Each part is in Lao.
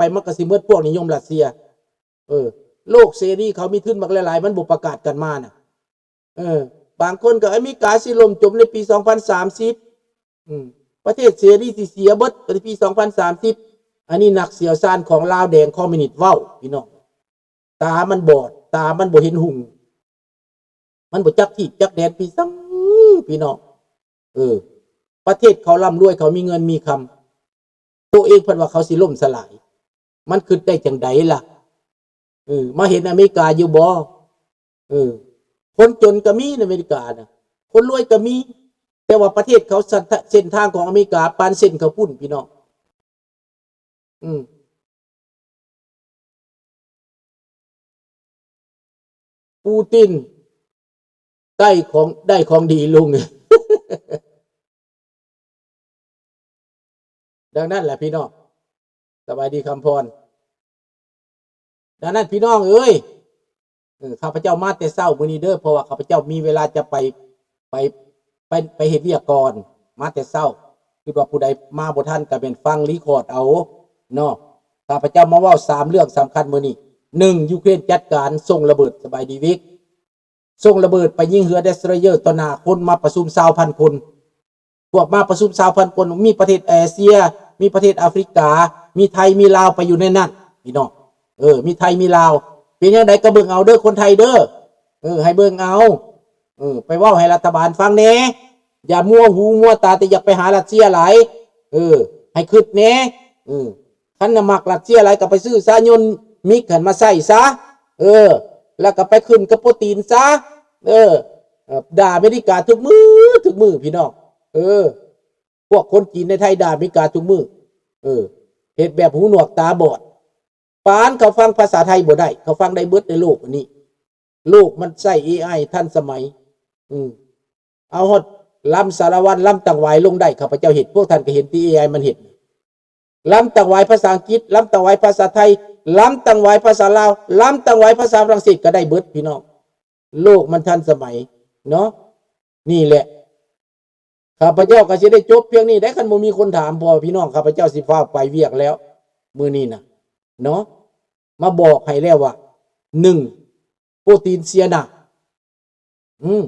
ໄປ ມັນກໍຊິໝົດພວກນິຍົມຣັດເຊຍ. ເອີ ໂລກເສລີເຂົາມີທຶນບັກຫຼາຍໆ ມັນບໍ່ປະກາດກັນມານະ. ເອີ ບາງຄົນກໍອາເມລິກາຊິລົ້ມຈົມໃນປີສອງພັນສາມສິບ ອືມ ປະເທດເສລີຊິເສຍເບິດໃນປີສອງພັນສາມສິບ. ອັນນີ້ນັກຊ່ຽວຊານຂອງລາວແດງຄອມມິວນິດເວົ້າ ພີ່ນ້ອງ. ຕາມັນບອດ ຕາມັນບໍ່ເຫັນຮຸ່ງ ມັນບໍ່ຈັກທີບຈັກແດນ ພີ່ສັງ ພີ່ນ້ອງ. ເອີ ປະເທດເຂົາລ່ຳລວຍ ເຂົາມີເງິນມີຄຳ ໂຕເອງເພິ່ນວ່າເຂົາຊິລົ້ມສະຫຼາຍ ມັນຄິດໄດ້ຈັ່ງໃດລະ? ເອີ ມາເຫັນອາເມລິກາຢູ່ບໍ່? ເອີ ຄົນຈົນກໍມີໃນອາເມລິການະ ຄົນລວຍກໍມີ ແຕ່ວ່າປະເທດເຂົາ ເສັ້ນທາງຂອງອາເມລິກາປານເສັ້ນເຂົ້າປຸ້ນ ພີ່ນ້ອງ. ອືມ ປູຕິນ ໄດ້ຂອງ ໄດ້ຂອງດີລຸງ. ດັ່ງນັ້ນແຫຼະພີ່ນ້ອງ ສະບາຍດີຄຳພອນ. ດັ່ງນັ້ນພີ່ນ້ອງເອີຍ ເອີ ຂ້າພະເຈົ້າມາແຕ່ເຊົ້າມື້ນີ້ເດີ ເພາະວ່າຂ້າພະເຈົ້າມີເວລາຈະໄປ ໄປ ໄປ ໄປເຮັດວຽກກ່ອນ ມາແຕ່ເຊົ້າ. ຄິດວ່າຜູ້ໃດມາບໍ່ທັນກໍແມ່ນຟັງຣີຄອດເອົາເນາະ. ຂ້າພະເຈົ້າມາເວົ້າສາມເລື່ອງສຳຄັນມື້ນີ້. ໜຶ່ງ ຢູເຄຣນຈັດການສົ່ງລະເບີດ. ສະບາຍດີວິກ. ສົ່ງລະເບີດໄປຍິງເຮືອເດສໂຕຣອຍເຢີຕໍ່ໜ້າຄົນມາປະຊຸມຊາວພັນຄົນ. ພວກມາປະຊຸມຊາວພັນຄົນ ມີປະເທດເອເຊຍ ມີປະເທດອາຟຣິກາ ມີໄທ ມີລາວໄປຢູ່ໃນນັ້ນ ພີ່ນ້ອງ. ເອີ ມີໄທ ມີລາວ. ເປັນຈັ່ງໃດກໍເບິ່ງເອົາເດີ ຄົນໄທເດີ. ເອີ ໃຫ້ເບິ່ງເອົາ. ເອີ ໄປເວົ້າໃຫ້ລັດຖະບານຟັງແດ່. ຢ່າມົວຫູມົວຕາ ແຕ່ຢ່າໄປຫາຣັດເຊຍຫຼາຍ. ເອີ ໃຫ້ຄິດແດ່. ເອີ ຄັນນະມັກຣັດເຊຍຫຼາຍກໍໄປຊື້ຊາຍົນມິກຫັ້ນມາໃຊ້ຊະ. ເອີ ແລ້ວກໍໄປຂຶ້ນກັບໂປຕີນຊະ. ເອີ ເອີ ດ່າອາເມລິກາທຸກມື້ ທຸກມື້ ພີ່ນ້ອງ. ເອີ ພວກຄົນຈີນໃນໄທດ່າອາເມລິກາທຸກມື້. ເອີ ເຮັດແບບຫູໜວກຕາບອດ. ປານເຂົາຟັງພາສາໄທບໍ່ໄດ້ ເຂົາຟັງໄດ້ເບິດໃນໂລກອັນນີ້. ໂລກມັນໃຊ້ເອໄອທັນສະໄໝ. ອືມ ເອົາຮອດລຳສາລະວັນ ລຳຕັງຫວາຍລົງໄດ້ ຂ້າພະເຈົ້າເຮັດ ພວກທ່ານກໍເຫັນທີ່ເອໄອມັນເຮັດ. ລຳຕັງຫວາຍພາສາອັງກິດ ລຳຕັງຫວາຍພາສາໄທ ລຳຕັງຫວາຍພາສາລາວ ລຳຕັງຫວາຍພາສາຝຣັ່ງເສດກໍໄດ້ເບິດ ພີ່ນ້ອງ. ໂລກມັນທັນສະໄໝເນາະ. ນີ້ແຫຼະ ຂ້າພະເຈົ້າກໍຊິໄດ້ຈົບພຽງນີ້ໄດ໋ ຄັນບໍ່ມີຄົນຖາມ ເພາະວ່າພີ່ນ້ອງຂ້າພະເຈົ້າຊິຟ້າວໄປວຽກແລ້ວມື້ນີ້ນະເນາະ. ມາບອກໃຫ້ແລ້ວວ່າ ໜຶ່ງ ໂປຕີນເສຍໜ້າ. ອືມ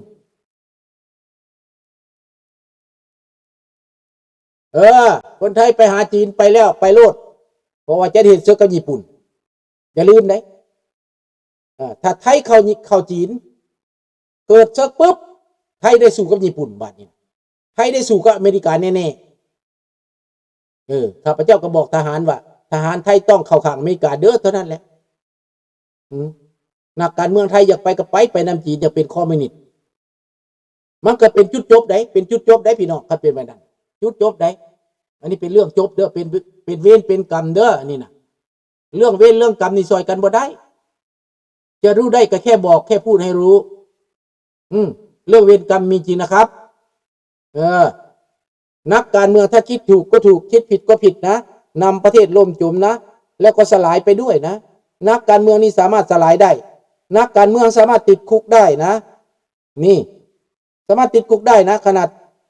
ເອີ ຄົນໄທໄປຫາຈີນໄປແລ້ວ ໄປໂລດ ເພາະວ່າຈະໄດ້ເຮັດເສິກກັບຍີ່ປຸ່ນ. ຢ່າລືມເດ້ ເອີ ຖ້າໄທເຂົ້າ ເຂົ້າຈີນ ເກີດເສິກປຶບ ໄທໄດ້ສູ້ກັບຍີ່ປຸ່ນບາດນີ້. ໄທໄດ້ສູ້ກັບອາເມລິກາແນ່ໆ. ເອີ ຂ້າພະເຈົ້າກໍບອກທະຫານວ່າ ທະຫານໄທຕ້ອງເຂົ້າຂ້າງອາເມລິກາເດີ ເທົ່ານັ້ນແຫຼະ. ອືມ ນັກການເມືອງໄທຢາກໄປກໍໄປ ໄປນຳຈີນ ຢາກເປັນຄອມມິວນິດ. ມັນກໍເປັນຈຸດຈົບໃດ໋ ເປັນຈຸດຈົບໃດ໋ ພີ່ນ້ອງ ຄັນເປັນແບບນັ້ນ ຈຸດຈົບໃດ໋. ອັນນີ້ເປັນເລື່ອງຈົບເດີ ເປັນ ເປັນເວນເປັນກຳເດີ ອັນນີ້ນະ. ເລື່ອງເວນເລື່ອງກຳນີ້ຊ່ອຍກັນບໍ່ໄດ້. ຈະຮູ້ໄດ້ກໍແຄ່ບອກ ແຄ່ພູດໃຫ້ຮູ້. ອືມ ເລື່ອງເວນກຳມີຈິງນະຄັບ. ເອີ ນັກການເມືອງຖ້າຄິດຖືກກໍຖືກ ຄິດຜິດກໍຜິດນະ ນຳປະເທດລົ້ມຈົມນະ ແລ້ວກໍສະຫຼາຍໄປດ້ວຍນະ. ນັກການເມືອງນີ້ສາມາດສະຫຼາຍໄດ້. ນັກການເມືອງສາມາດຕິດຄຸກໄດ້ນະ. ນີ້ ສາມາດຕິດຄຸກໄດ້ນະ. ຂະໜາດ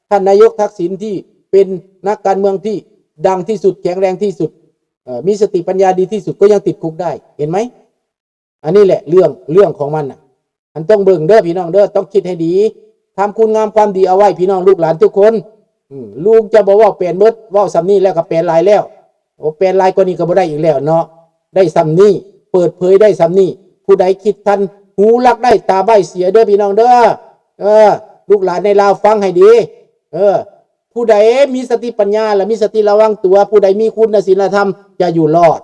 ທ່ານນາຍົກທັກສິນທີ່ເປັນນັກການເມືອງທີ່ດັງທີ່ສຸດ ແຂງແຮງທີ່ສຸດ ເອີ ມີສະຕິປັນຍາດີທີ່ສຸດ ກໍຍັງຕິດຄຸກໄດ້ ເຫັນໄໝ? ອັນນີ້ແຫຼະເລື່ອງ ເລື່ອງຂອງມັນນະ. ອັນຕ້ອງເບິ່ງເດີພີ່ນ້ອງເດີ ຕ້ອງຄິດໃຫ້ດີ ທຳຄຸນງາມຄວາມດີເອົາໄວ້ ພີ່ນ້ອງລູກຫຼານທຸກຄົນ. ອືມ ລຸງຈະບໍ່ເວົ້າແປນເບິດ ເວົ້າສ່ຳນີ້ແລ້ວກໍແປນຫຼາຍແລ້ວ. ໂອ້ ແປນຫຼາຍກວ່ານີ້ກໍບໍ່ໄດ້ອີກແລ້ວເນາະ ໄດ້ສ່ຳນີ້ ເປີດເຜີຍໄດ້ສ່ຳນີ້. ຜູ້ໃດຄິດທັນ ຫູລັກໄດ້ ຕາໃບ້ເສຍເດີພີ່ນ້ອງເດີ. ເອີ ລູກຫຼານໃນລາວຟັງໃຫ້ດີ. ເອີ ຜູ້ໃດມີສະຕິປັນຍາ ແລະ ມີສະຕິລະວັງຕົວ ຜູ້ໃດມີຄຸນນະສິນລະທຳ ຈະຢູ່ລອດ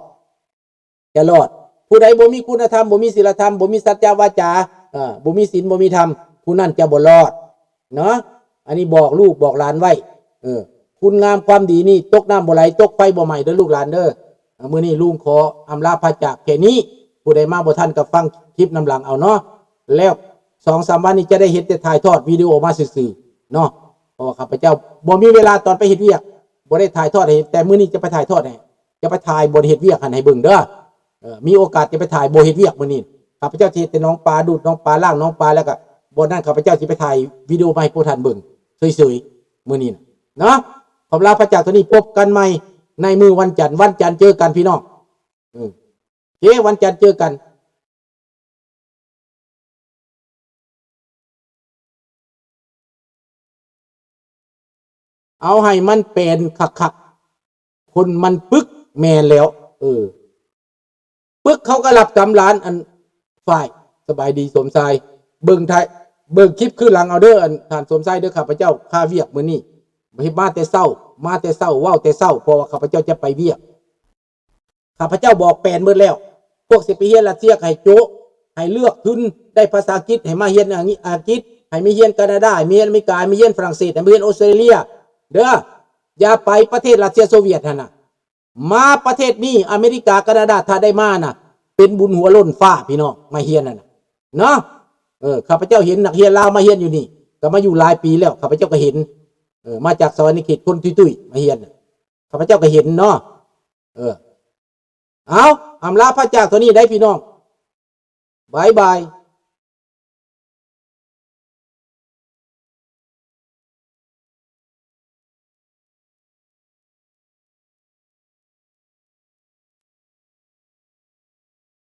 ຈະລອດ. ຜູ້ໃດບໍ່ມີຄຸນນະທຳ ບໍ່ມີສິນລະທຳ ບໍ່ມີສັດຈະວາຈາ ເອີ ບໍ່ມີສິນ ບໍ່ມີທຳ ຜູ້ນັ້ນຈະບໍ່ລອດເນາະ. ອັນນີ້ບອກລູກບອກຫຼານໄວ້. ເອີ ຄຸນງາມຄວາມດີນີ້ ຕົກນ້ຳບໍ່ໄຫຼ ຕົກໄຟບໍ່ໄໝ້ເດີລູກຫຼານເດີ. ເອີ ມື້ນີ້ລຸງຂໍອຳລາພາຈາກແຄ່ນີ້. ຜູ້ໃດມາບໍ່ທັນກໍຟັງຄລິບນຳຫຼັງເອົາເນາະ. ແລ້ວສອງສາມວັນນີ້ຈະໄດ້ເຫັນແຕ່ຖ່າຍທອດວິດີໂອມາຊື່ໆເນາະ ເພາະວ່າຂ້າພະເຈົ້າບໍ່ມີເວລາຕອນໄປເຮັດວຽກ ບໍ່ໄດ້ຖ່າຍທອດໃຫ້ເຫັນ. ແຕ່ມື້ນີ້ຈະໄປຖ່າຍທອດໃຫ້ ຈະໄປຖ່າຍບ່ອນເຮັດວຽກຫັ້ນໃຫ້ເບິ່ງເດີ. ເອີ ມີໂອກາດຈະໄປຖ່າຍບໍ່ເຮັດວຽກມື້ນີ້ ຂ້າພະເຈົ້າຊິເຮັດແຕ່ໜອງປາດູດ ໜອງປາລ້າງ ໜອງປາ ແລ້ວກໍບ່ອນນັ້ນ ຂ້າພະເຈົ້າຊິໄປຖ່າຍວິດີໂອມາໃຫ້ພວກທ່ານເບິ່ງເສີຍໆ ມື້ນີ້ນະເນາະ. ຂອບລາພະຈາກຕົວນີ້ ພົບກັນໃໝ່ໃນມື້ວັນຈັນ. ວັນຈັນເຈີກັນພີ່ນ້ອງ. ເອີ ໂອເຄ ວັນຈັນເຈີກັນ. ເອົາໃຫ້ມັນແປນຄັກໆ ຄົນມັນປຶກ ແມ່ນແລ້ວ ເອີ ປຶກ ເຂົາກໍຮັບກຳຫຼານ ອັນ ຝ້າຍ ສະບາຍດີ ສົມຊາຍ ເບິ່ງໄທ ເບິ່ງຄລິບຄືນຫຼັງເອົາເດີ ອັນ ທ່ານສົມຊາຍເດີ ຂ້າພະເຈົ້າຄາວຽກມື້ນີ້ ມາແຕ່ເຊົ້າ ມາແຕ່ເຊົ້າ ເວົ້າແຕ່ເຊົ້າ ເພາະວ່າຂ້າພະເຈົ້າຈະໄປວຽກ. ຂ້າພະເຈົ້າບອກແຜນເບິດແລ້ວ ພວກຊິໄປຮຽນຣັດເຊຍກໍໃຫ້ໂຈະ ໃຫ້ເລືອກທຶນ ໄດ້ພາສາອັງກິດ ໃຫ້ມາຮຽນອັງກິດ ໃຫ້ມາຮຽນການາດາ ໃຫ້ມາຮຽນອາເມລິກາ ໃຫ້ມາຮຽນຝຣັ່ງເສດ ໃຫ້ມາຮຽນອົດສະເຕຣເລຍ ເດີ ຢ່າໄປປະເທດຣັດເຊຍໂຊວຽດຫັ້ນນະ ມາປະເທດນີ້ ອາເມລິກາ ການາດາ ຖ້າໄດ້ມານະ ເປັນບຸນຫົວລົ້ນຟ້າ ພີ່ນ້ອງ ມາຮຽນຫັ້ນນະ ເນາະ ເອີ ຂ້າພະເຈົ້າເຫັນນັກຮຽນລາວມາຮຽນຢູ່ນີ້ ກໍມາຢູ່ຫຼາຍປີແລ້ວ ຂ້າພະເຈົ້າກໍເຫັນ ເອີ ມາຈາກສະຫວັນນະເຂດ ຄົນຕຸ້ຍໆ ມາຮຽນນະ ຂ້າພະເຈົ້າກໍເຫັນເນາະ ເອີ ເອົາ ອຳລາພາຈາກເທົ່ານີ້ໄດ໋ພີ່ນ້ອງ ບາຍບາຍ.